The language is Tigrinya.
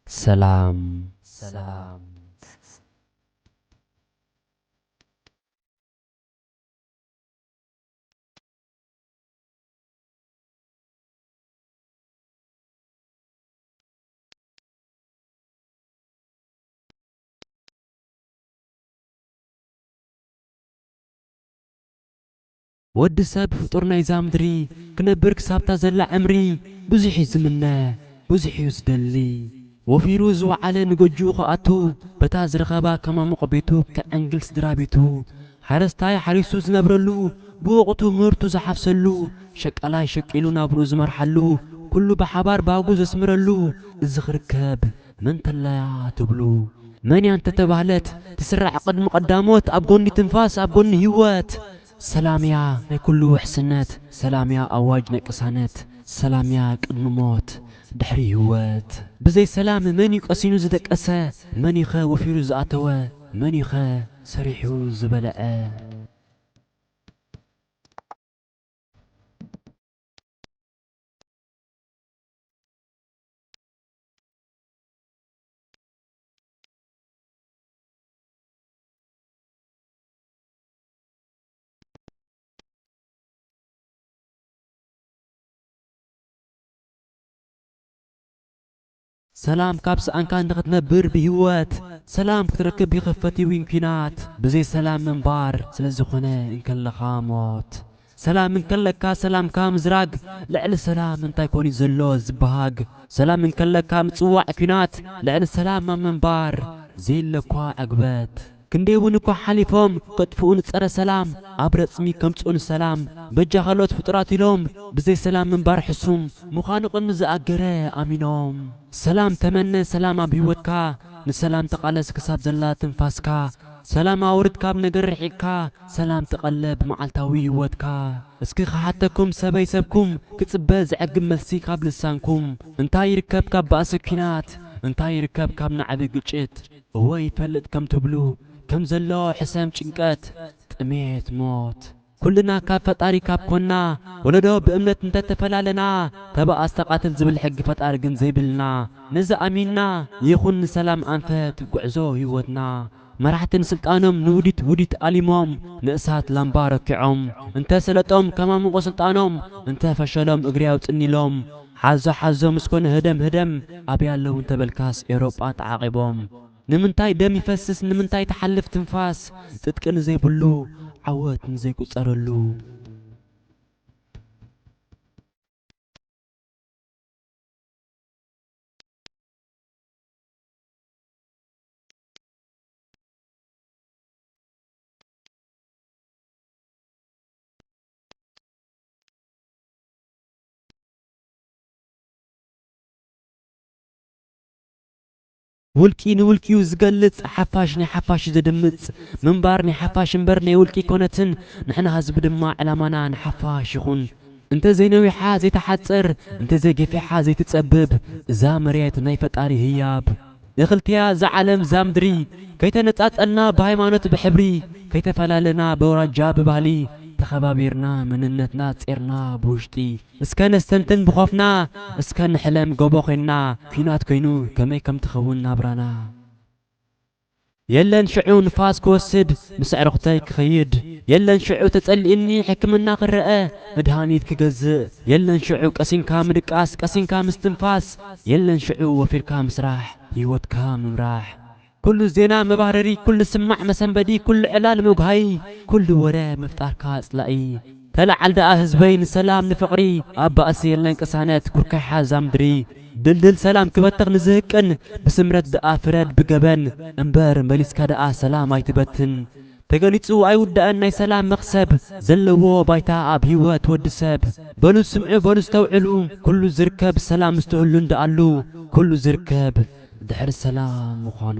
ሰላም፣ ሰላም። ወዲ ሰብ ፍጡር ናይዛ ምድሪ፣ ክነብር ክሳብታ ዘላ ዕምሪ፣ ብዙሕ እዩ ዝምነ፣ ብዙሕ እዩ ዝደሊ። ወፊሩ ዝወዓለ ንጎጆኡ ክኣቱ፣ በታ ዝረኸባ ከማሙቕ ቤቱ ከዕንግል ስድራ ቤቱ። ሓረስታይ ሓሪሱ ዝነብረሉ፣ ብወቕቱ ምህርቱ ዝሓፍሰሉ፣ ሸቃላይ ሸቂሉ ናብርኡ ዝመርሓሉ፣ ኩሉ ብሓባር ባህጉ ዘስምረሉ፣ እዚ ክርከብ መን ተላያ ትብሉ? መን እያ እንተተባህለት፣ ትስራዕ ቅድሚ ቀዳሞት፣ ኣብ ጎኒ ትንፋስ፣ ኣብ ጎኒ ህይወት። ሰላም እያ ናይ ኩሉ ውሕስነት፣ ሰላም እያ ኣዋጅ ናይ ቅሳነት፣ ሰላም እያ ቅድሚ ሞት፣ ድሕሪ ህይወት። ብዘይ ሰላም መን እዩ ቀሲኑ ዝደቀሰ? መን እዩ ኸ ወፊሩ ዝኣተወ? መን እዩ ኸ ሰሪሑ ዝበልዐ? ሰላም ካብ ሰኣንካ ንኽትነብር ብህይወት፣ ሰላም ክትረክብ ይኽፈት እዩ ዊን ኲናት። ብዘይ ሰላም ምንባር ስለ ዝኾነ እንከለኻ ሞት። ሰላም እንከለካ ሰላምካ ምዝራግ፣ ልዕሊ ሰላም እንታይ ኮን እዩ ዘሎ ዝበሃግ? ሰላም እንከለካ ምጽዋዕ ኲናት፣ ልዕሊ ሰላም ኣብ ምንባር ዘየለኳ ዕግበት። ክንደይ እውን እኳ ሓሊፎም ከጥፍኡ ንጸረ ሰላም፣ ኣብ ረጽሚ ከምጽኡ ንሰላም፣ በጃ ካልኦት ፍጡራት ኢሎም ብዘይ ሰላም ምንባር ሕሱም ምዃኑ ቅድሚ ዝኣገረ ኣሚኖም። ሰላም ተመነ፣ ሰላም ኣብ ህይወትካ፣ ንሰላም ተቓለስ ክሳብ ዘላ ትንፋስካ። ሰላም ኣውርድ ካብ ነገር ርሒቕካ፣ ሰላም ተቐለብ መዓልታዊ ህይወትካ። እስኪ ክሓተኩም ሰበይ ሰብኩም፣ ክጽበ ዘዕግብ መልሲ ካብ ልሳንኩም። እንታይ ይርከብ ካብ ባእሲ ኲናት? እንታይ ይርከብ ካብ ናዕቢ ግጭት? እወ ይፈልጥ ከም ትብሉ፣ ከም ዘሎ ሕሰም ጭንቀት፣ ጥሜት፣ ሞት። ኩልና ካብ ፈጣሪ ካብ ኮና፣ ወለዶ ብእምነት እንተተፈላለና፣ ተባኣስ ተቓተል ዝብል ሕጊ ፈጣሪ ግን ዘይብልና፣ ነዚ ኣሚንና ይኹን ንሰላም ኣንፈት ጉዕዞ ህይወትና። መራሕቲ ንስልጣኖም ንውዲት ውዲት ኣሊሞም፣ ንእሳት ላምባ ረኪዖም፣ እንተ ሰለጦም ከማሙቑ ስልጣኖም፣ እንተ ፈሸሎም እግሪ ኣውጽኒሎም፣ ሓዞ ሓዞ ምስ ኮነ ህደም ህደም፣ ኣበይ ኣለዉ እንተበልካስ ኤውሮጳ ተዓቒቦም። ንምንታይ ደም ይፈስስ? ንምንታይ ትሓልፍ ትንፋስ? ጽድቂ ንዘይብሉ፣ ዓወት ንዘይቁጸረሉ። ውልቂ ንውልቂ'ዩ ዝገልጽ፣ ሓፋሽ ናይ ሓፋሽ እዩ ዘድምጽ፣ ምንባር ናይ ሓፋሽ እምበር ናይ ውልቂ ኣይኮነትን፣ ንሕና ህዝቢ ድማ ዕላማና ንሓፋሽ ይኹን። እንተ ዘይነዊሓ ዘይትሓጽር፣ እንተ ዘይገፊሓ ዘይትጸብብ፣ እዛ መሬት ናይ ፈጣሪ ህያብ። እኽልቲያ እዛ ዓለም እዛ ምድሪ፣ ከይተነጻጸልና ብሃይማኖት ብሕብሪ፣ ከይተፈላለና ብኣውራጃ ብባህሊ፣ ተኸባቢርና መንነትና ጼርና ብውሽጢ። እስከ ነስተንትን ብኾፍና፣ እስከ ንሕለም ጎቦ ኮይንና፣ ኲናት ኮይኑ ከመይ ከም ትኸውን ናብራና። የለን ሽዑ ንፋስ ክወስድ ምስ ኣዕሩኽተይ ክኸይድ፣ የለን ሽዑ ተጸሊእኒ ሕክምና ክረአ መድሃኒት ክገዝእ፣ የለን ሽዑ ቀሲንካ ምድቃስ ቀሲንካ ምስትንፋስ፣ የለን ሽዑ ወፊርካ ምስራሕ ህይወትካ ምምራሕ። ኩሉ ዜና መባህረሪ፣ ኩሉ ስማዕ መሰንበዲ፣ ኩሉ ዕላል መጉሃዪ፣ ኩሉ ወረ ምፍጣርካ ኣጽላኢ። ተለዓል ደኣ ህዝበይ ንሰላም ንፍቕሪ፣ ኣብ ባእሲ የለን ቅሳነት፣ ጉርካይ ሓዛ ምድሪ። ድልድል ሰላም ክበተኽ ንዝህቅን፣ ብስምረት ደኣ ፍረድ ብገበን፣ እምበር መሊስካ ደኣ ሰላም ኣይትበትን። ተገሊጹ ኣይውዳእን ናይ ሰላም መኽሰብ፣ ዘለዎ ባይታ ኣብ ህይወት ወዲ ሰብ። በሉ ስምዑ በሉ ኣስተውዕሉ፣ ኩሉ ዝርከብ ሰላም ምስትህሉ እንደኣሉ፣ ኩሉ ዝርከብ ድሕሪ ሰላም ምዃኑ።